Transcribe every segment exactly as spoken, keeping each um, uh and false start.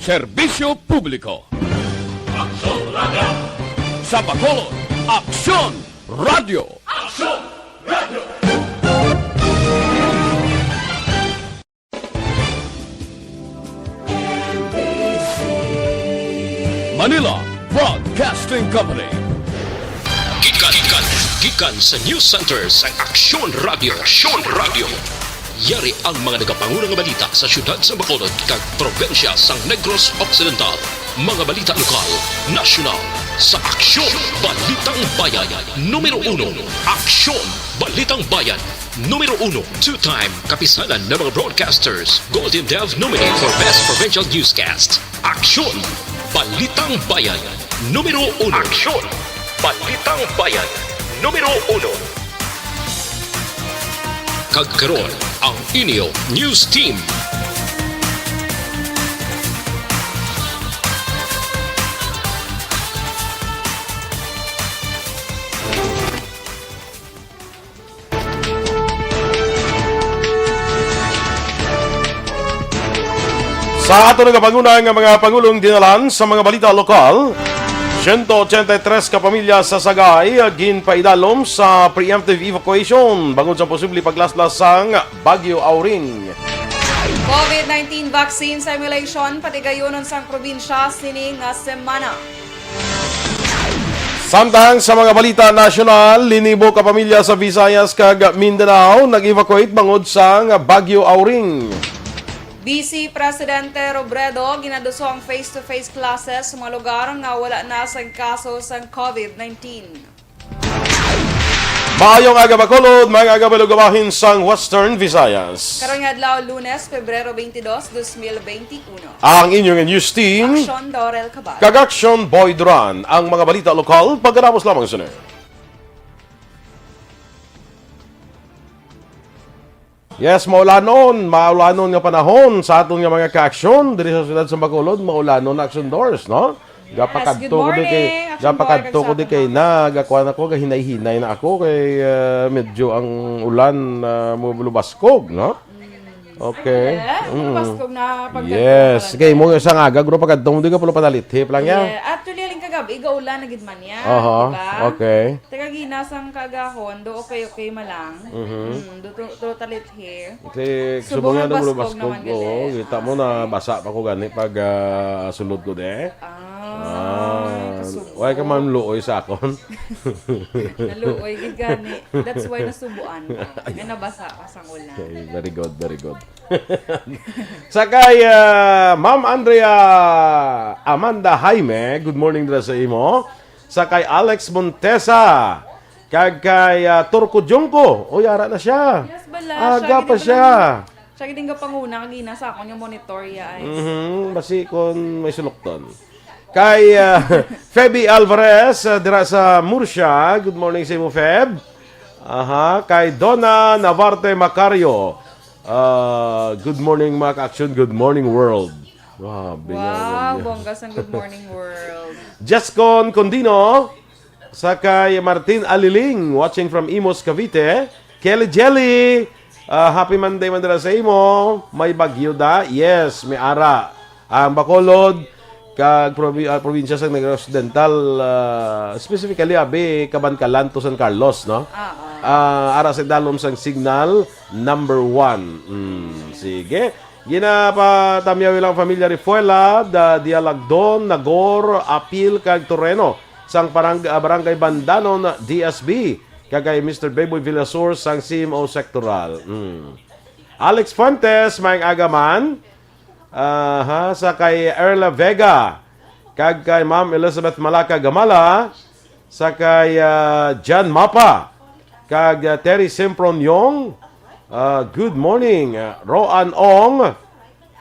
Serbisyo publiko. Aksyon Radio. Sa Bacolod, Aksyon Radio. Aksyon Radio. Manila Broadcasting Company. Gikan, gikan, gikan sa News Center sang Aksyon Radio. Aksyon Radio. Yari ang mga nagapanguna nga balita sa siyudad sa Bacolod kag probinsya sang Negros Occidental. Mga balita lokal, nasyonal, sa Aksyon Balitang Bayan. Numero uno, Aksyon Balitang Bayan. Numero uno, two-time Kapisanan ng mga Broadcasters Golden Dove nominee for Best Provincial Newscast. Aksyon! Balitang Bayan, numero uno. Aksyon! Balitang Bayan, numero uno. Kag karon, ang inyo news team. Sa ato nagapanguna nga mga pangulong dinalan sa mga balita lokal, siyento ochenta y tres ka pamilya sa Sagay ginpaidalom sa preemptive evacuation bangod sa posible paglaslas sang Bagyo Auring. COVID nineteen vaccine simulation patigayunon sang probinsya sini nga semana. Samtang sa mga balita nasyonal, linibo ka pamilya sa Visayas kag Mindanao nag-evacuate bangod sang Bagyo Auring. Vice Presidente Robredo ginaduso ang face-to-face classes sa mga lugar nga wala na sang kaso sang COVID nineteen. Maayong aga, Bacolod, maayong aga, Balugabahin sang Western Visayas. Karon nga adlaw, Lunes, Pebrero twenty-two, twenty twenty-one. Ang inyong news team, Aksyon Dorel Cabal. Kag Aksyon Boy Duran. Ang mga balita lokal, pagkatapos lamang sini. Yes, maulanon, maulanon nga panahon sa aton nga mga ka-aksyon diri sa siyudad sa Bacolod, maulanon na aksyon doors, no? Yes, gapakadto good ko di kay, morning, aksyon gapakadto ko di kay na, gakuan ako, gahinay-hinay na ako kay, ah, medyo ang ulan, ah, mo-, lubaskog, no? Mm. Okay. Ay, wala. Mm. Lubaskog na pagkadto. Yes, kay mo sa nga aga, guro pagkadto mo di ka pulo padalit, hip lang ya. Yeah, actually, aling kagabi, igaulan na gid man ya, aha, di ba? Okay. Taga Ginas ang kagahon, do okay, okay man lang. Mhm. Mm, do to, to talit here. Kasi subong nga nung lumaskog, oo, kita mo na basa pa ko gani pag, ah, sulod ko de. Ah, ah, kasubo. Why ka man luoy sa akon? Naluoy gid gani. That's why nasubuan ko. Ay. Nga nabasa ka sang ulan. Okay, very good, very good. Sa kay, ah, Ma'am Andrea Amanda Jaime, good morning dira sa imo. Sa kay Alex Montesa, kag kay, ah, Turco Junco. Uy, ara na siya. Yes, bala. Aga pa siya. Siya gid ang gapanguna kag ina sa akon nga monitor ya, ay. Mhm, basi kon may sulokton. Kay, ah, Feby Alvarez, ah, dira sa Murcia. Good morning sa imo, Feb. Aha, kay Donna Navarte Macario. Ah, good morning, mga ka-aksyon. Good morning, world. Grabe nga, wow, bongga sang good morning, world. Jascon Condino. Sa kay Martin Aliling, watching from Imus, Cavite. Kelly Jelly, ah, happy Monday man dira sa imo. May bagyo da? Yes, may ara. Ang Bacolod, kag probi-, ah, probinsya sa Negros Occidental, ah, specifically, abi, Kabankalan to San Carlos, no? Ah, ah. Ah, ara sa dalom sang signal number one. Mm, sige. Ginapatamyaw ilang familia Refuela, da, Dialagdon, Nagor, Apil, kag Toreno. sang parang-, ah, Barangay Bandanon, D S B, kag kay Mister Beboy Villasor sang C M O Sectoral. Mm. Alex Fuentes, maayong aga man. Aha, sa kay Erla Vega, kag kay Ma'am Elizabeth Malaka Gamala, sa kay, ah, Jan Mapa, kag, ah, Terry Sempron Yong. Ah, good morning, ah, Roan Ong.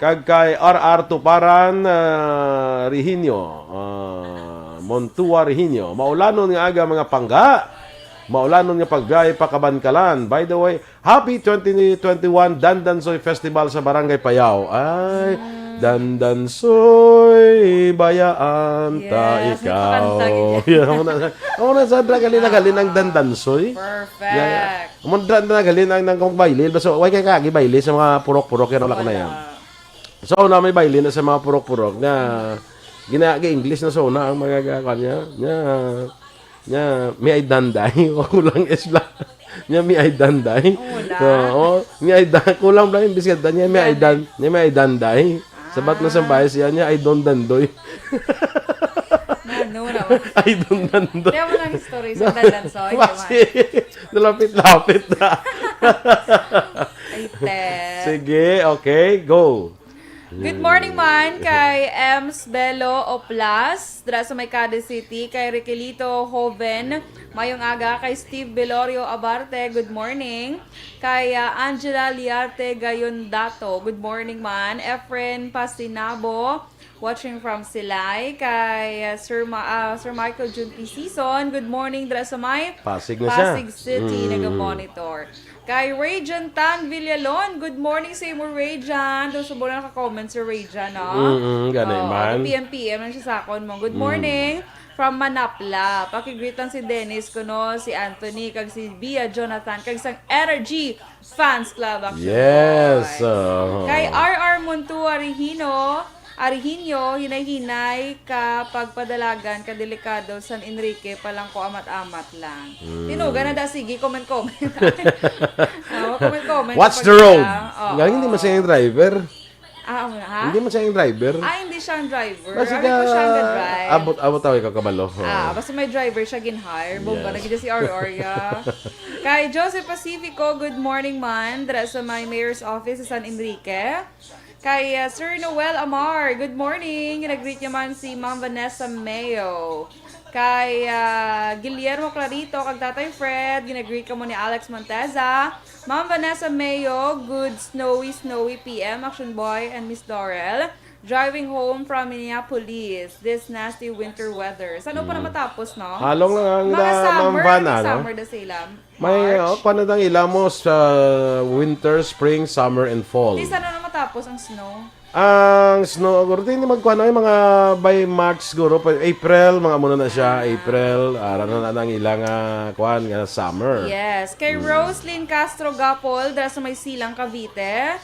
Kag kay R R Tuparan, ah, Rehinio, ah, Montua Rehinio. Maulanon nga aga, mga pangga. Maulanon nga pagbiyahe pa Kabankalan. By the way, happy twenty twenty-one Dandansoy Festival sa Barangay Payaw. Ay, mm. Dandansoy, bayaan ta ikaw. Yes, may pakanta gid yan. Yan, amo na, amo na sa dra gali na gali ang Dandansoy. Perfect. Yan, yan. Amo na dra na gali ang nang kung baile. Basta, way kay kagi baile sa mga purok-purok yan, wala ko na yan. Wala. So, na may baile na sa mga purok-purok na gina-, gi-English na so na ang mga ga-, kanya. Nya, nya, may ay danday. Wa kulang isla. Nya, may ay danday. Wala. Oo, may ay dan-, kulang lang yung biskit. Nya, may ay Yan. dan-, nya, may ay danday. Sabat na sa Ah. bahay siya, nya, ay don dandoy. Ano na? Ay don dandoy. Kaya mo lang story sa dandan, so, hindi man. Basi, nalapit-lapit na. Ay, te. Sige, okay, go. Good morning man kay Ems Belo Oplas, dira sa may Cadiz City, kay Riquelito Joven, mayong aga, kay Steve Belorio Abarte, good morning, kay, ah, Angela Liarte Gayondato, good morning man, Efren Pasinabo, watching from Silay, kay, ah, Sir Ma-, ah, Sir Michael Jun P. Season, good morning, dira sa may Pasig na siya. Pasig City, Mm. naga-monitor. Kay Rayjan Tan Villalon, good morning sa imo, Rayjan. Daw subong na naka-comment si Rayjan, no? Mm-mm, gani Oo, man. P M P M lang siya sa akon mo. Good Mm. morning from Manapla. Pakigreet lang si Dennis kuno, si Anthony, kag si Bia Jonathan, kag sang Energy Fans Club, actually. Yes, oo. Kay R R Montua Regino, Arihinyo, hinay-hinay ka pagpadalagan, ka delikado, San Enrique, palangko amat-amat lang. Mm. Tinuga na da, sige, comment-comment. Oo, comment-comment Watch kapag the road. sila. Oo. Nga, hindi man siya yung driver. Ah, amo na, ha? Hindi man siya yung driver. Ah, hindi siya ang driver. Basta Sabi ko ka, siya ang drive. abot, abot ako, ikaw kabalo. Oo. Ah, basta may driver siya, gin-hire. Bongga Yes. na gid si R R, ya. Kay Joseph Pacifico, good morning man. Dira sa may mayor's office sa San Enrique. Kay, uh, Sir Noel Amar, good morning. Ginagreet niya man si Ma'am Vanessa Mayo. Kay, uh, Guillermo Clarito, kag Tatay Fred, ginagreet kamo ni Alex Monteza. Ma'am Vanessa Mayo, good snowy, snowy P M, Action Boy and Miss Dorel. Driving home from Minneapolis, this nasty winter weather. Saan pa na Mm. matapos, no? Halong lang ang Mga da-, Ma'am summer, Van, may ano? summer da sila. May, March? Oh, kuwan na dang ilamos sa winter, spring, summer, and fall. Di sana na matapos ang snow? Ang snow, siguro, di, di magkuwan na, yung mga by March, siguro, pa, April, mga muna na siya, Ah. April, ara na na ang ilang, ah, kuwan, nga summer. Yes. Kay Mm. Roslyn Castro Gapol, dira sa may Silang, Cavite.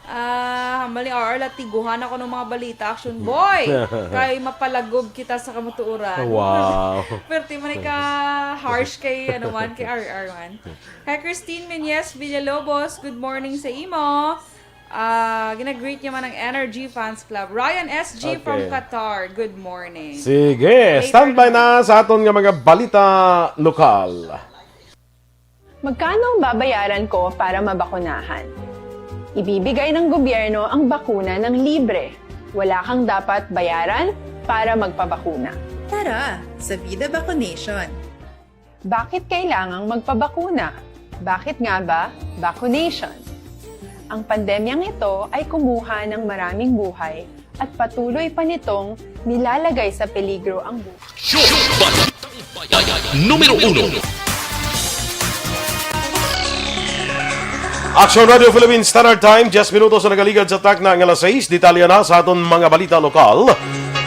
Ah, hambal ni R R, la, tiguhan ako ng mga balita, Action Boy. Kay mapalagob kita sa kamatuoran. Wow. Perti man ka harsh kay, ano man, kay R R man. Kay Christine Menyes Villalobos, good morning sa imo. Ah, ginagreet niya man ang Energy Fans Club. Ryan S G from Okay. Qatar, good morning. Sige, Later standby na. na sa aton nga mga balita lokal. Magkano ang babayaran ko para mabakunahan? Ibibigay ng gobyerno ang bakuna ng libre. Wala kang dapat bayaran para magpabakuna. Tara sa Vida Vacunation. Bakit kailangang magpabakuna? Bakit nga ba vacunation? Ang pandemyang ito ay kumuha ng maraming buhay at patuloy pa nitong nilalagay sa peligro ang buhay. Aksyon Balitang Bayan, numero uno. Aksyon Radio Philippines Standard Time, diyes minutos na nagaligad sa takna nga alas sais. Detalye na sa aton mga balita lokal.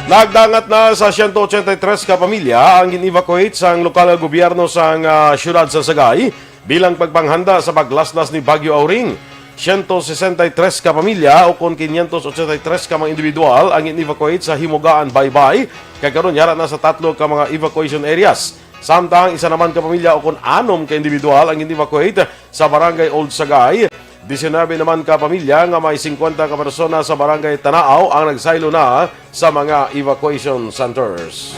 Nagdangat na sa siyento ochenta y tres ka pamilya ang gin-evacuate sang lokal nga gobyerno sang, ah, siyudad sa Sagay bilang pagpanghanda sa paglaslas ni Bagyo Auring. Siyento sesenta y tres ka pamilya, o kon quinientos ochenta y tres ka mga individual ang in-evacuate sa Himugaan, Baybay, kay karon yara na sa tatlo ka mga evacuation areas. Samtang isa naman ka pamilya, o kon anom ka individual ang in-evacuate sa Barangay Old Sagay. Diecinueve naman ka pamilya nga may singkwenta ka persona sa Barangay Tanaaw ang nagsaylo na sa mga evacuation centers.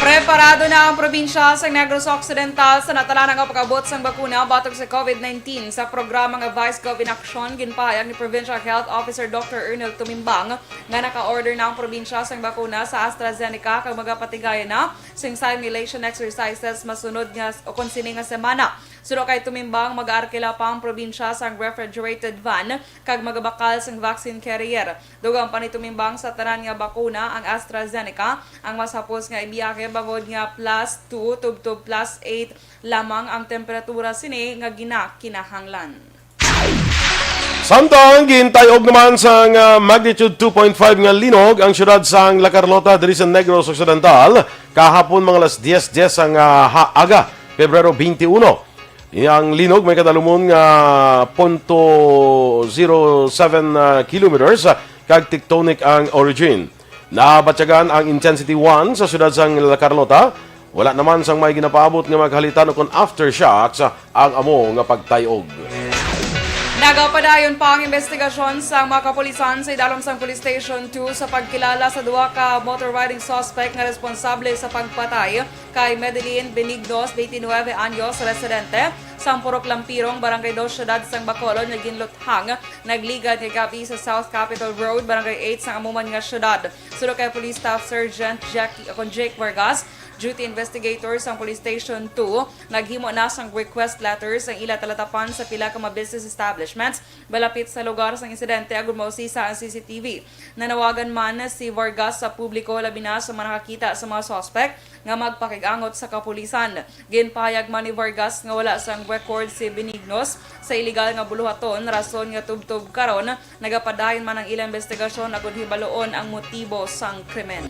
Preparado na ang probinsya sa Negros Occidental sa natalanang pag-abot sang bakuna batok sa COVID nineteen. Sa programa nga Vice Gov in Action, ginpahayag ni Provincial Health Officer Doctor Ernel Tumimbang nga naka-order na ang probinsya sang bakuna sa AstraZeneca kag magapatigayon na sing simulation exercises masunod nga o kon sini nga semana. Suno kay Tumimbang, mag-aarkila pa ang probinsya sang refrigerated van kag magabakal sang vaccine carrier. Dugang pa ni Tumimbang, sa tanan nga bakuna, ang AstraZeneca ang mas hapos nga ibiyahe, bangod nga plus two tubtob plus eight lamang ang temperatura sini nga ginakinahanglan. Samtang gintay-og naman sang, ah, magnitude two point five nga linog ang siyudad sang La Carlota diri sa Negros Occidental kahapon mga alas dies dies sang, ah, ha-, aga, Pebrero twenty-one. Ang linog may kadalumon nga punto zero seven, ah, kilometers, ah, kag tectonic ang origin. Nabatyagan ang intensity one sa siyudad sang La Carlota. Wala naman sang may ginapaabot nga mga kahalitan ukon aftershocks ang amo nga pagtay-og. Nagapadayon pa ang investigasyon sa mga kapulisan sa idalom sang Police Station two sa pagkilala sa duha ka motor riding suspect nga responsable sa pagpatay kay Medellin Benignos, twenty-nine anyos, residente sa Purok Lampirong, Barangay Dos, Siyudad sang Bacolod, nga ginluthang nagligad kagabi sa South Capitol Road, Barangay eight sang amo man nga siyudad. Suno kay Police Staff Sergeant Jackie, kon Jake Vargas, duty investigator sang Police Station two, naghimo na sang request letter sang ila talatapan sa pila ka mga business establishments malapit sa lugar sang insidente agud mausisa ang C C T V. Nanawagan man si Vargas sa publiko, labi na sa mga nakakita sa mga suspect nga magpakig-angot sa kapulisan. Ginpahayag man ni Vargas nga wala sang record si Benignos sa iligal nga buluhaton, rason nga tubtob karon nagapadayon man ang ila investigasyon agud hibaluon ang motibo sang krimen.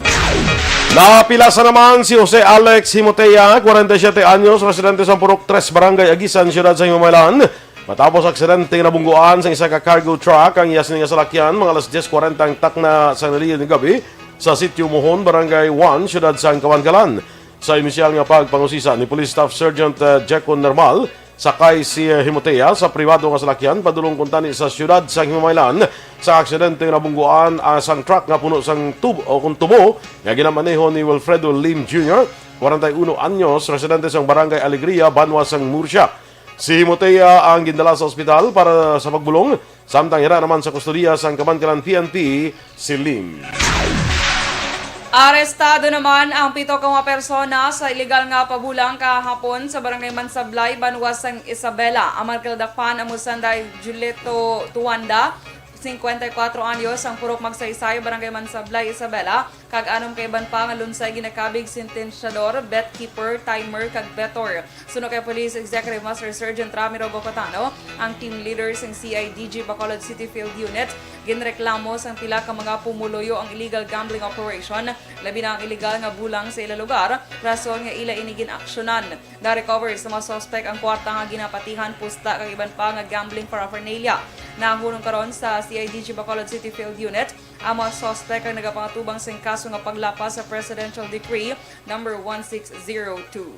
Napilasan naman si Jose Alex Himotea, kwarenta y siyete anyos, residente sa Purok Tres, Barangay Aguisan, Siyudad sa Himamaylan, matapos aksidente nga nabungguan sang isa ka cargo truck ang iya sini nga salakyan mga alas dyes kwarenta ang takna sang naliya nga gabi sa Sitio Mohon, Barangay one, Siyudad sang Kawankalan. Sa inisyal nga pagpangusisa ni Police Staff Sergeant, uh, Jekon Nermal, sakay si, uh, Himotea sa pribado nga salakyan padulong kuntani sa siyudad sang Himamaylan. Sa aksidente nga nabungguan, uh, sang truck nga puno sang tub-, o kung tubo nga ginamaneho ni Wilfredo Lim Junior, kwarenta y uno anyos, residente sang Barangay Alegria, banwa sang Murcia. Si Himotea ang gindala sa ospital para sa pagbulong, samtang yara naman sa kustodiya sang Kabankalan P N P si Lim. Arestado naman ang pito ka mga persona sa iligal nga pabulang kahapon sa Barangay Mansablay, banwa sang Isabela. Ang mga kadakpan amo sanday Julieto Tuanda, singkwenta y kwatro anyos, ang Purok Magsaysay, Barangay Mansablay, Isabela, kag anom ka iban pa nga lunsay ginakabig, sentensyador, bet keeper, timer, kag betor. Suno kay Police Executive Master Sergeant Ramiro Bocotano, ang team leader sang C I D G Bacolod City Field Unit, ginreklamo sang pila ka mga pumuluyo ang illegal gambling operation, labi na ang illegal nga bulang sa ila lugar, rason nga ila ini gin-aksyonan. Na-recover sa mga suspek ang kwarta nga ginapatihan, pusta, kag iban pa nga gambling paraphernalia. Nahunong karon sa C I D G Bacolod City Field Unit ang mga suspek ang nagapangatubang sing kaso nga paglapas sa Presidential Decree number one six zero two.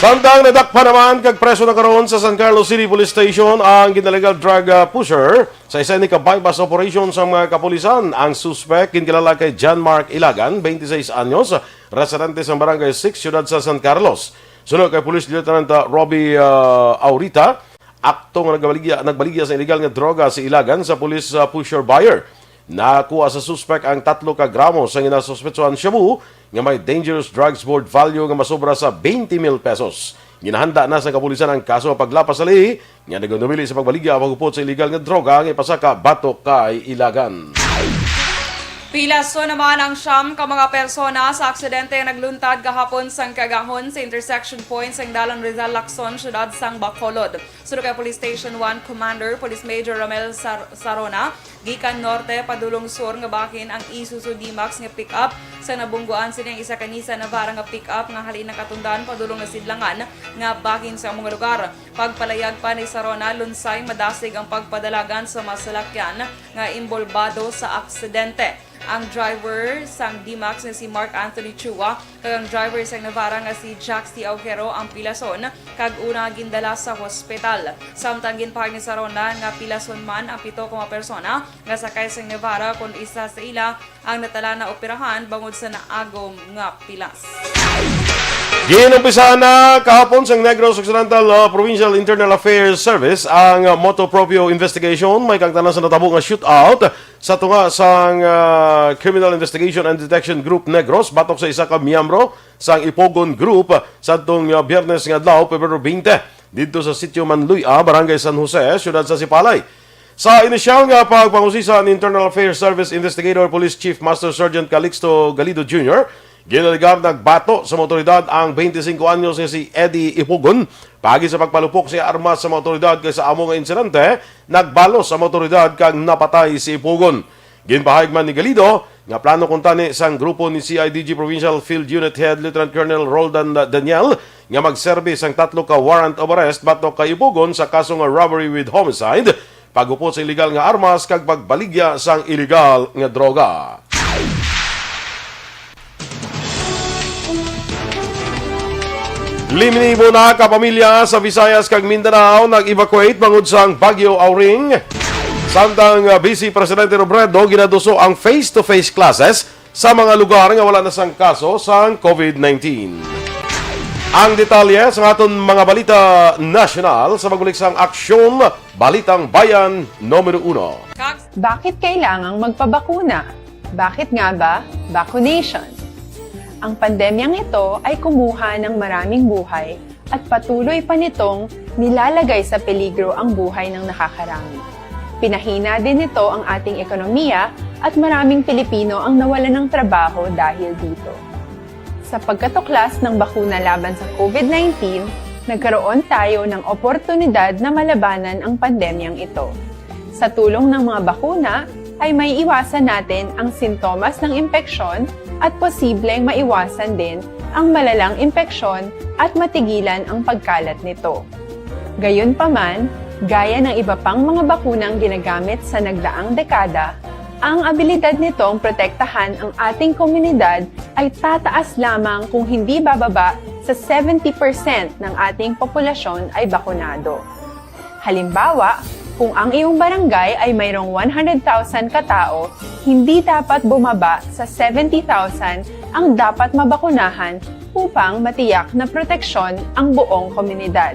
Samtang nadakpan naman kag preso na karon sa San Carlos City Police Station ang ginalegal drug, ah, pusher sa isa ni ka buy-bust operation sa mga kapulisan. Ang suspek ginkilala kay John Mark Ilagan, twenty-six anyos, residente sa Barangay six, siyudad sa San Carlos. Suno kay Police Lieutenant, ah, Robbie, ah, Aurita, akto nga nagbaligya, nagbaligya sa illegal nga droga si Ilagan sa police, ah, pusher buyer. Nakuha sa suspek ang tatlo ka gramo sa ginasuspetsuhan shabu nga may dangerous drugs board value nga masobra sa twenty mil pesos. Ginahanda na sa kapulisan ang kaso nga paglapas sa lihi nga naganumili sa pagbaligya o paghupot sa illegal nga droga nga ipasaka batok kay Ilagan. Pilason naman ang siyam ka mga persona sa aksidente nga nagluntad gahapon sang kaagahon sa intersection point sang Dalan Rizal Lacson, siyudad sang Bacolod. Suno kay Police Station one Commander Police Major Romel Sar-, Sarona, gikan norte padulong sur nga bahin ang Isuzu D-Max nga pick-up, sa nabungguan sini ang isa ka Nissan Navara nga pick-up nga halin nakatundan padulong nga sidlangan nga bahin sa amo nga lugar. Pagpalayag pa ni Sarona, lunsay madasig ang pagpadalagan sa mga salakyan nga imbolbado sa aksidente. Ang driver sang D-Max nga si Mark Anthony Chua kag ang driver sang Navara nga si Jax T. Aujero ang pilason kag una nga gindala sa hospital. Samtang ginpahayag ni Sarona nga pilason man ang pito ka mga persona nga sakay sang Navara, kon isa sa ila ang natala na operahan bangod sa naagom nga pilas. Ginumpisahan na kahapon sang Negros Occidental, uh, Provincial Internal Affairs Service ang, uh, motu proprio investigation. May kangtanan sa natabo nga shootout sa tunga sang, uh, Criminal Investigation and Detection Group Negros batok sa isa ka miyembro sang Ipogon Group sadtong, uh, Biyernes nga adlaw, Pebrero twenty, didto sa Sitio Manluy-a, Barangay San Jose, siyudad sa Sipalay. Sa inisyal nga pagpangusisa ni Internal Affairs Service Investigator Police Chief Master Sergeant Calixto Galido Junior, ginalegar nagbato sa mga otoridad ang twenty-cinco anyos nga si Eddie Ipugon paagi sa pagpalupok sa armas sa mga otoridad, kay sa amo nga insidente nagbalos ang mga otoridad kag napatay si Ipugon. Ginpahayag man ni Galido nga plano kuntani sang grupo ni C I D G Provincial Field Unit Head Lieutenant Colonel Roldan Daniel nga magserbi sang tatlo ka warrant of arrest batok kay Ipugon sa kaso nga robbery with homicide, paghupot sa iligal nga armas kag pagbaligya sang iligal nga droga. Lima libo na ka pamilya sa Visayas kag Mindanao nag-evacuate bangod sang Bagyo Auring. Samtang, ah, Vice Presidente Robredo ginaduso ang face-to-face classes sa mga lugar nga wala na sang kaso sang COVID nineteen. Ang detalye sa aton mga balita nasyonal sa pagbulik sang Aksyon Balitang Bayan numero uno. Bakit kailangang magpabakuna? Bakit nga ba vaccination? Ang pandemyang ito ay kumuha ng maraming buhay at patuloy pa nitong nilalagay sa peligro ang buhay ng nakakarami. Pinahina din nito ang ating ekonomiya at maraming Pilipino ang nawalan ng trabaho dahil dito. Sa pagkatuklas ng bakuna laban sa COVID nineteen, nagkaroon tayo ng oportunidad na malabanan ang pandemyang ito. Sa tulong ng mga bakuna, ay maiiwasan natin ang sintomas ng impeksyon at posibleng maiwasan din ang malalang impeksyon at matigilan ang pagkalat nito. Gayunpaman, gaya ng iba pang mga bakunang ginagamit sa nagdaang dekada, ang abilidad nitong protektahan ang ating komunidad ay tataas lamang kung hindi bababa sa seventy percent ng ating populasyon ay bakunado. Halimbawa, kung ang iyong barangay ay mayroong one hundred thousand katao, hindi dapat bumaba sa seventy thousand ang dapat mabakunahan upang matiyak na proteksyon ang buong komunidad.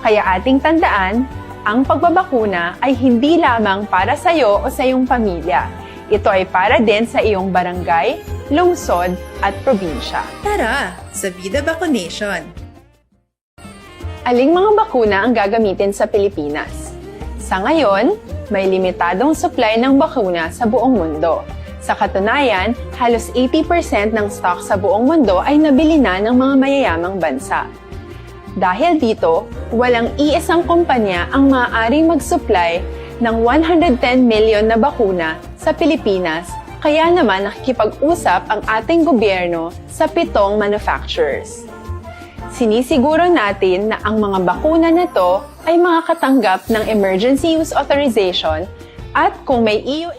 Kaya ating tandaan, ang pagbabakuna ay hindi lamang para sa iyo o sa iyong pamilya. Ito ay para din sa iyong barangay, lungsod, at probinsya. Tara, sa Vida Vaccination! Aling mga bakuna ang gagamitin sa Pilipinas? Sa ngayon, may limitadong supply ng bakuna sa buong mundo. Sa katunayan, halos eighty percent ng stock sa buong mundo ay nabili na ng mga mayayamang bansa. Dahil dito, walang iisang kumpanya ang maaaring mag-supply ng one hundred ten million na bakuna sa Pilipinas, kaya naman nakikipag-usap ang ating gobyerno sa pitong manufacturers. Sinisiguro natin na ang mga bakuna na to ay makakatanggap ng emergency use authorization at kung may E U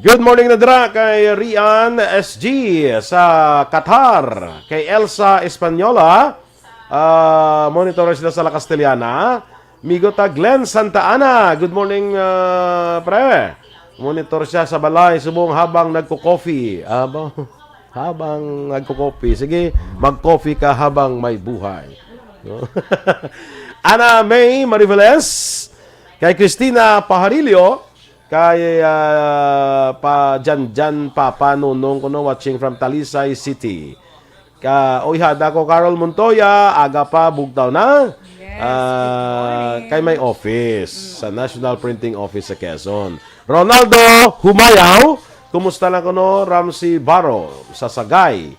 Good morning na dira kay Rian S G sa Qatar, kay Elsa Española, ah, monitor sila sa La Castellana. Migo ta Glenn Santa Ana, good morning, ah, pre. Monitor siya sa balay subong habang nagko-coffee. Habang, habang nagko-coffee. Sige, mag-coffee ka habang may buhay. No? Ana May Mariveles, kay Christina Pajarillo, kay, ah, pa Janjan Papa Nunong kuno, watching from Talisay City. Ka, oy, hada ko, Carol Montoya, aga pa, bugtaw na. Yes, Ah, good morning. Kay may office sa National Printing Office sa Quezon. Ronaldo Humayaw, kumusta lang kuno? Ramsey Baro sa Sagay.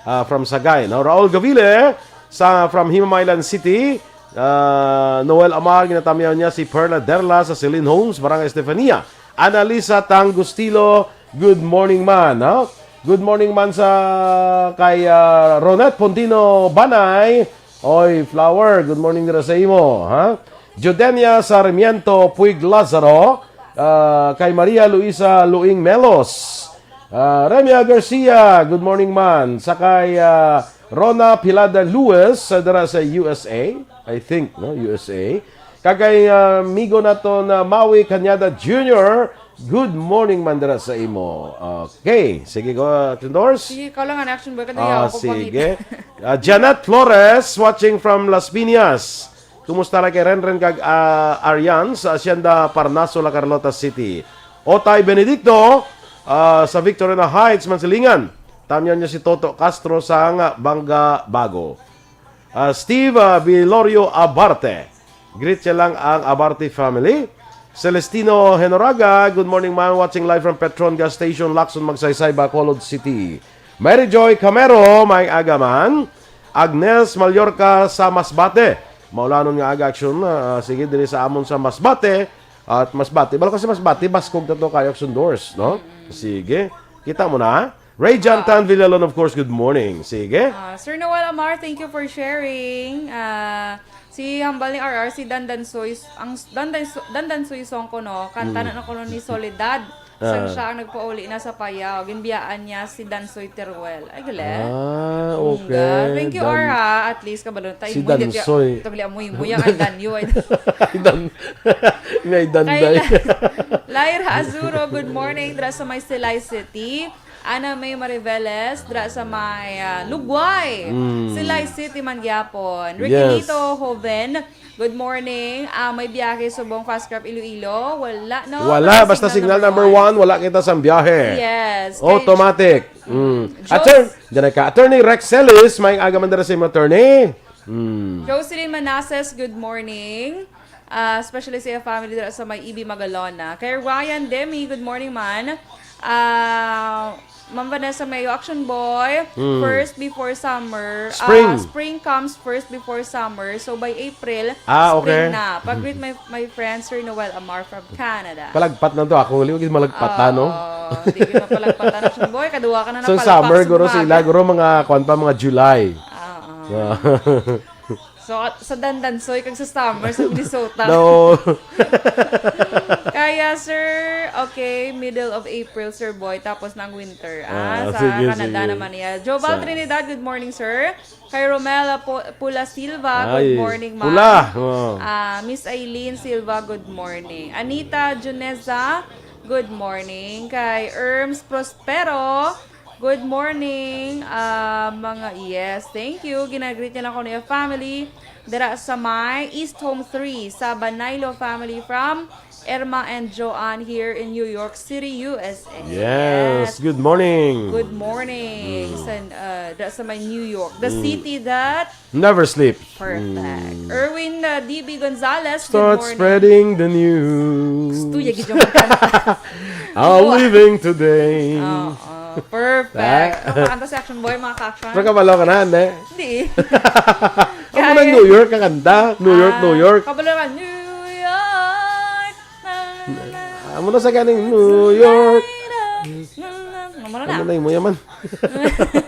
Ah, from Sagay, no? Raul Gavile sa, from Himamaylan City. Ah, Noel Amar, ginatamyaw niya si Perla Derla sa Celine Homes, Barangay Estefania. Analisa Tangustilo, good morning man, ha? Good morning man sa kay, ah, Ronette Pontino Banay. Oy, Flower, good morning dira sa imo, ha? Judenia Sarmiento Puig Lazaro, ah, kay Maria Luisa Luing Melos, ah, Remia Garcia, good morning man. Sa kay, ah, Rona Pilada Lewis, ah, dira sa U S A, I think, no, U S A. Kag kay, ah, amigo nato na Maui Cañada Junior, good morning man dira sa imo. Okay, sige ko, Action Doors. Sige, ikaw lang ang action boy, kaya Ah, ako pangit. Sige. Ah, Janet Flores, watching from Las Piñas. Kumusta lang kay Renren kag, ah, Arian sa Hacienda Parnaso, La Carlota City? Otay Benedicto, ah, sa Victorina Heights, Mansilingan. Tamyan niya si Toto Castro sang Banga Bago. Ah, Steve, ah, Vilorio Abarte. Greet siya lang ang Abarte family. Celestino Henoraga, good morning, man. Watching live from Petron Gas Station, Lacson, Magsaysay, Bacolod City. Mary Joy Camero, may aga man. Agnes Mallorca sa Masbate. Maulanon nga aga, Action. Ah, sige, diri sa amon sa Masbate. At Masbate, balo kasi Masbate, baskog na to kayo, Action Doors, no? Sige. Kita mo na. Ray John Ah. Tan Villalon, of course, good morning. Sige. Ah, Sir Noel Amar, thank you for sharing. Ah, Si hambal ni R R, si Dandansoy, ang s-, Dandanso-, Dandansoy song ko, no? Kanta Mm. na kuno ni Soledad. Sang Ah. siya ang nagpauli na sa Payao, ginbiyaan niya si Dansoy Teruel. Ay, gali. Ah, Bongga. okay. Thank you, Dan-, R R. At least, kabalo, tayo si mo, hindi, Dansoy. Ito, gali, amoy mo, yan, ay, Danyo, ay. Ay, Dan-, may Danday. Kay La-, Lyra Azuro, good morning. Dra sa may Silay City. Ana May Mariveles, dra sa may, ah, Lugway. Mm. Silay City man gyapon. Yes. Riquelito Joven, good morning. Ah, may biyahe subong Fastcraft Iloilo? Wala, no? Wala, Wala basta signal signal number number one. one, wala kita sa biyahe. Yes. Kay Automatic. Mm. Jos- Attorney, dyan ka. Attorney Rex Celis, may aga man dara sa imo, attorney. Mm. Jocelyn Manases, good morning. Ah, especially sa iya family dira sa may E B Magalona. Kay Ryan Demi, good morning, man. Ah, Ma'am Vanessa Mayo, Action Boy, Mm. first before summer. Spring. Ah, spring comes first before summer. So, by April, Ah, spring okay. na. Pag-greet my, my friend, Sir Noel Amar from Canada. Palagpat na to. Ako, huli ko, malagpat na, no? Oo, di ko mapalagpatan, Action Boy. Kaduwa ka na So, napalpas summer, guro, sa sila, umaga. guro, mga, kwan pa, mga July. Oo. Ah. So, at sa Dandansoy, kag sa summer sa Minnesota. No. Kaya, sir, okay, middle of April, Sir Boy, tapos na ang winter. Ah, Ah, sa sige, Canada sige. naman niya. Jobal Sa Trinidad, good morning, sir. Kay Romela Pu-, Pula Silva, good Ay, morning, ma'am. Pula. Oh. Ah, Miss Eileen Silva, good morning. Anita Juneza, good morning. Kay Erms Prospero, good morning. Ah, mga, yes, thank you. Ginagreet niya lang ko niya family. Dira sa may East Home three, sa Banaylo family from Irma and Joanne here in New York City, U S A. Yes, Yes. good morning. Good morning. Mm. Sa, uh, da-, sa may New York, the Mm. city that Never sleep. Perfect. Mm. Erwin, uh, D B Gonzalez, good Start morning. spreading the news. Gusto niya gid yung kanta. I'm Wow. living today. Oo, perfect. Ah. Ang kanta si Action Boy, mga ka-action. Pero kabalo ka na, hindi? Hindi. Amo na Kaya New York ang kanta. New York, Ah, New York. Kabalo ka, New York. Na, na, na. Amo na sa ganing New York. Na, na, na. Amo na. Amo na yung muyaman.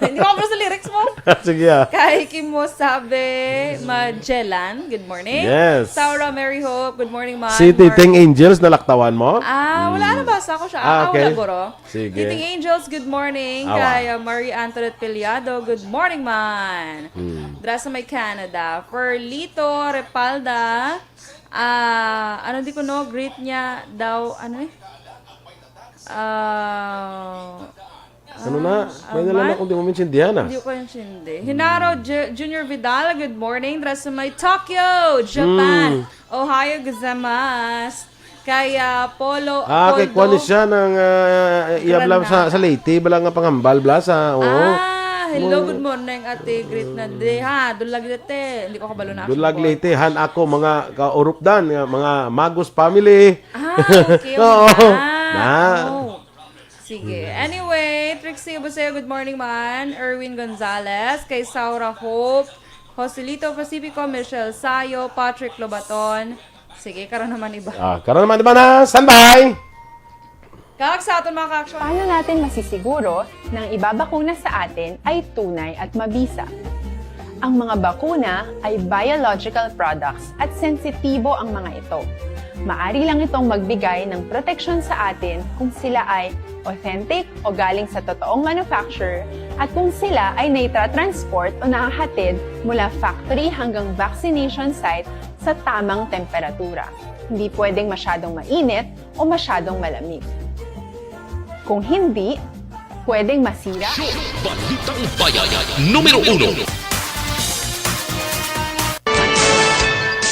Hindi ko kabalo sa lyrics mo. Sige, ah. Kay Kimo Sabe Magellan, good morning. Yes. Saura Mary Hope, good morning, ma'am. Si Titing Mar- Angels, nalaktawan mo? Ah, wala, Mm. nabasa ko siya. Ah, Ah, wala, okay. guro. Sige. Titing Angels, good morning. Awa. Kay, uh, Marie Antoinette Piliado, good morning, man. Hmm. Dra sa may Canada. Ferlito Repalda, ah, ano di ko, no, greet niya daw, ano eh? Ah, Ano na? ah, May na lang man? akong di mo maintindihan, ah. Hindi ko kayo intindi. Hinaro Ju-, Junior Vidal, good morning. Dra sa may Tokyo, Japan. Mm. Ohayo gozaimasu. Kay, ah, Polo, Ah, kay Poldo. kuwan siya ng, ah, iya bala sa, Granada. sa Leyte, bala nga panghambal, bala sa, oo. Ah, hello, Oo. good morning, ate. Greet na di, ha? Dulag Leyte. Hindi ko kabalo na Dulag actually. Leyte, han ako, mga kaurupdan, nga mga Magus family. Ah, okay, Oo. okay. Ah, Na. oh. Sige. Hmm. Anyway, Trixie Buseo, good morning, man. Erwin Gonzalez, kay Saura Hope, Joselito Pacifico, Michelle Sayo, Patrick Lobaton. Sige, karon naman iba. Ah, karon naman iba na. Standby! Kag sa aton mga ka-action. Paano natin masisiguro na ang ibabakuna sa atin ay tunay at mabisa? Ang mga bakuna ay biological products at sensitibo ang mga ito. Maari lang itong magbigay ng proteksyon sa atin kung sila ay authentic o galing sa totoong manufacturer at kung sila ay naitra-transport o nahahatid mula factory hanggang vaccination site sa tamang temperatura. Hindi pwedeng masyadong mainit o masyadong malamig. Kung hindi, pwedeng masira. Balitang Bayan, numero uno.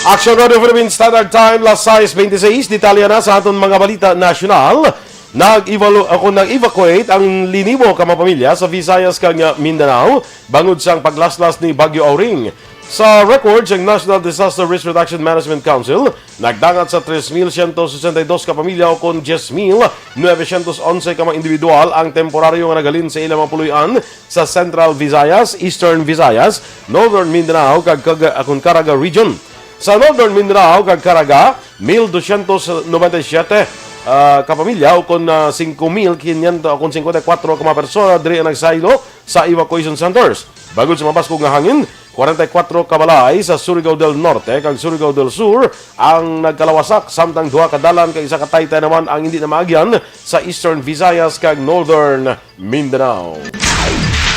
Action Radio Philippine Standard Time, las sais bente seis. Detalye na sa aton mga balita nasyonal. Nag-evalu-, ako, nag-evacuate ang linibo ka mga pamilya sa Visayas kag Mindanao bangod sang paglaslas ni Bagyo Auring. Sa record sang National Disaster Risk Reduction Management Council, nagdangat sa tres mil siyento sesenta y dos ka pamilya, o kon diyes mil nuebe siyento onse ka mga individual ang temporaryo nga naghalin sa ilang mga puloy-an sa Central Visayas, Eastern Visayas, Northern Mindanao, kag, kag, akon Caraga Region. Sa Northern Mindanao kag Caraga, mil dosyentos nobenta y siyete, ah, ka pamilya, o kon, ah, singko mil kinyentos, o kon singkwenta y kuwatro ka mga persona diri ang nagsaylo sa evacuation centers. Bangod sa mabaskog nga hangin, Kwarenta y kuwatro ka balay sa Surigao del Norte kag Surigao del Sur ang nagkalawasak, samtang duha ka dalan kag isa ka taytay naman ang hindi na maagyan sa Eastern Visayas kag Northern Mindanao.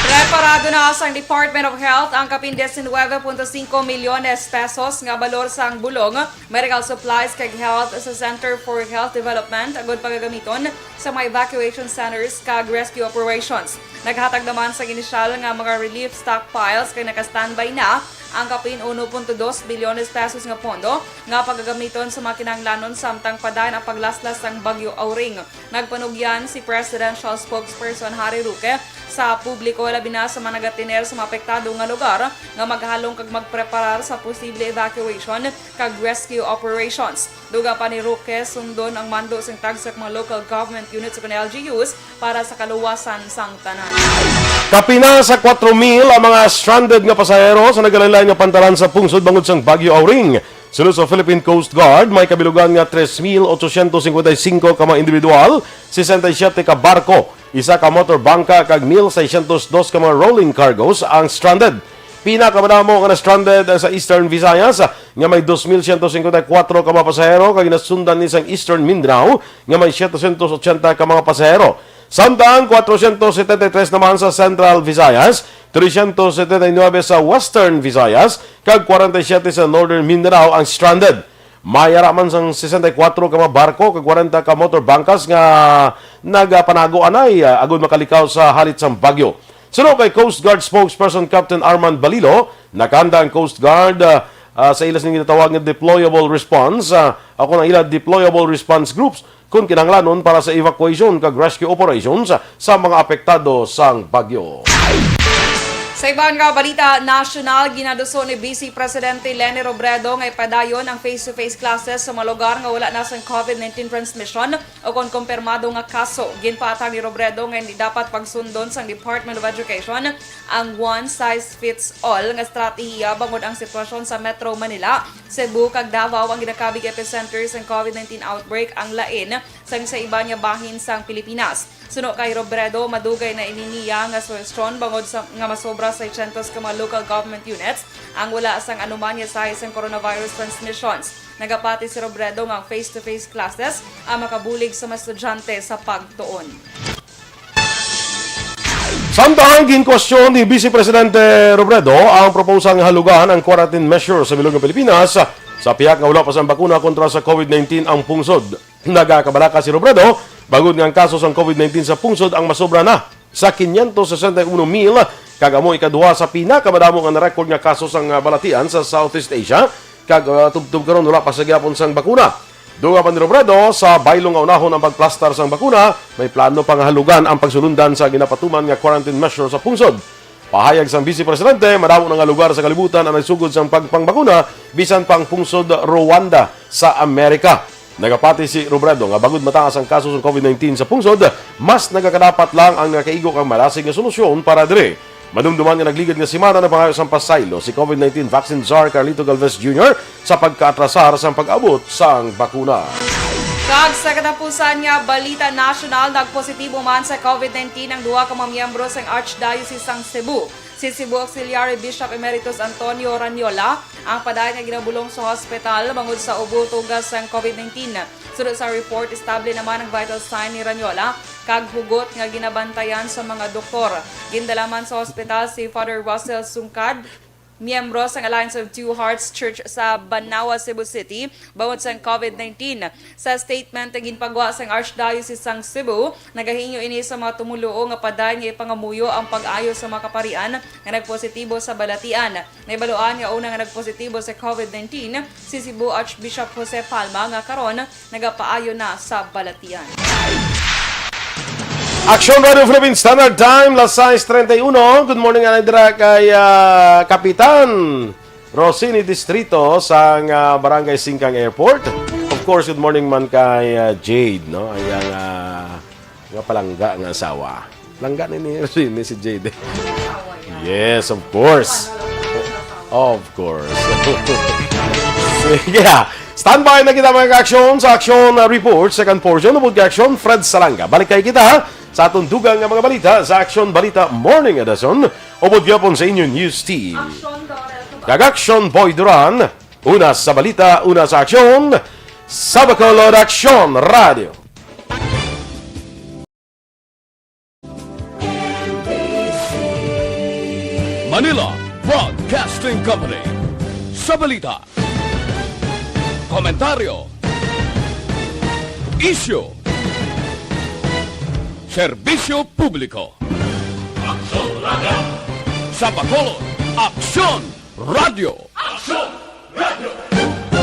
Preparado na sang Department of Health ang kapin diecinueve punto cinco milyones pesos nga balor sang bulong, medical supplies kag health sa Center for Health Development agud pagagamiton sa mga evacuation centers kag rescue operations. Naghatag naman sang inisyal nga mga relief stockpiles kag naka-standby na ang kapin uno punto dos bilyones pesos nga pondo nga pagagamiton sa mga kinahanglanon samtang padayon ang paglaslas sang Bagyo Auring. Nagpanugyan si Presidential Spokesperson Harry Roque sa publiko, labi na sa mga nagatiner sa mga apektado nga lugar, nga maghalong kag magpreparar sa posible evacuation kag rescue operations. Dugang pa ni Roque, sundon ang mando sing tagsa ka mga local government units ug L G Us para sa kaluwasan sang tanan. Kapina sa kwatro mil ang mga stranded nga pasahero sa nagalain-lain nga pantalan sa pungsod bangod sang Bagyo Auring. Suno sa Philippine Coast Guard, may kabilugan nga tres mil ochocientos cincuenta y cinco ka mga individual, sesenta y siete ka barko, isa ka motor bangka, kag mil seiscientos dos ka mga rolling cargos ang stranded. Pinakamadamo nga na-stranded sa Eastern Visayas, nga may dos mil siyento singkwenta y kuwatro ka mga pasahero, kag ginasundan ni sang Eastern Mindanao, nga may setecientos ochenta ka mga pasahero. Samtang kwatrocientos setenta y tres naman sa Central Visayas, trescientos setenta y nuebe sa Western Visayas, kag kwarenta y siyete sa Northern Mindanao ang stranded. May ara man sang sesenta y kuwatro ka mga barko kag kwarenta ka motor bangkas nga nagapanago anay, ah, agud makalikaw sa halit sang bagyo. Suno kay Coast Guard spokesperson Captain Armand Balilo, nakahanda ang Coast Guard, ah, ah, sa ila sing ginatawag nga deployable response, ah, o kon ang ila deployable response groups kon kinahanglanon para sa evacuation kag rescue operations sa mga apektado sang bagyo. Sa iban nga balita nasyonal, ginaduso ni Vice Presidente Leni Robredo nga ipadayon ang face-to-face classes sa mga lugar nga wala na sang COVID nineteen transmission o kon kumpirmado nga kaso. Ginpaatang ni Robredo nga hindi dapat pagsundon sang Department of Education ang one size fits all nga estratehiya bangod ang sitwasyon sa Metro Manila, Cebu, kag Davao ang ginakabig epicenter sang COVID nineteen outbreak ang lain sang sa iban nga bahin sang Pilipinas. Suno kay Robredo, madugay na ini niya nga suhestyon bangod sa, nga masobra sa seiscientos ka mga local government units ang wala sang anuman nga sahi sang coronavirus transmissions. Nagapati si Robredo nga ang face-to-face classes ang makabulig sa mga estudyante sa pagtuon. Samtang ginkwestiyon ni Vice Presidente Robredo ang proposal nga halugan ang quarantine measure sa bilog nga Pilipinas sa pihak nga wala pa sang bakuna kontra sa COVID nineteen ang pungsod. Nagakabalaka si Robredo bangod nga ang kaso sang COVID nineteen sa pungsod ang masobra na sa quinientos sesenta y uno mil, kag amo ikaduha sa pinakamadamo nga na-record nga kaso sang, ah, balatian sa Southeast Asia, kag, ah, tubtob karon wala pa sa gihapon sang bakuna. Dugang pa ni Robredo, sa baylo nga unahon ang pagplastar sang bakuna, may plano pa nga halugan ang pagsulundan sa ginapatuman nga quarantine measure sa pungsod. Pahayag sang Vice Presidente, madamo na nga lugar sa kalibutan ang nagsugod sang pagpangbakuna, bisan pa ang pungsod Rwanda sa Amerika. Nagapati si Robredo nga bangod mataas ang kaso sang COVID nineteen sa pungsod, mas nagakadapat lang ang nakaigo kang malasig nga solusyon para diri. Madumduman nga nagligad nga semana nagpangayo sang pasaylo si COVID nineteen vaccine czar Carlito Galvez Junior sa pagkaatrasar sang pag-abot sang bakuna. Kag sa katapusan nga balita nasyonal, nagpositibo man sa COVID nineteen ang duha ka mga miyembro sang Archdiocese sang Cebu. Si Cebu Auxiliary Bishop Emeritus Antonio Ranyola ang padayon nga ginabulong sa hospital bangod sa ubo tugas sang COVID nineteen. Suno sa report, estable naman ang vital sign ni Ranyola kag hugot nga ginabantayan sa mga doktor. Gindala man sa hospital si Father Russell Sungkad, miyembro sang Alliance of Two Hearts Church sa Banawa, Cebu City, bangod sang COVID nineteen. Sa statement nga ginpagwa sang Archdiocese sang Cebu, nagahingyo ini sa mga tumoluo nga padayon nga ipangamuyo ang pag-ayo sa mga kaparian nga nagpositibo sa balatian. Nahibaluan nga una nga nagpositibo sa COVID nineteen si Cebu Archbishop Jose Palma nga karon nagapaayo na sa balatian. Aksyon Radio Philippine Standard Time, las sais treinta y uno. Good morning, anay dira kay, ah, Kapitan Rosini Distrito sang, ah, Barangay Singkang Airport. Of course, good morning man kay, ah, Jade, no? Ang iyang, ah, nga palangga nga asawa. Langga ni, ni Rosini si Jade. Yes, of course. Of course. Sige, ah. Standby na kita, mga ka-aksyon, sa aksyon, ah, report, second portion, ubod kay aksyon, Fred Salanga. Balik kay kita, ha? Sa aton dugang nga mga balita sa Aksyon Balita Morning Edition, upod gyapon sa inyo news team. Aksyon, Dorel. Kag Aksyon, Boy Duran. Una sa balita, una sa aksyon, sa Bacolod Aksyon Radio. Manila Broadcasting Company. Sa balita, komentaryo, isyu, serbisyo publiko. Aksyon Radio. Sa Bacolod, Aksyon Radio. Aksyon Radio.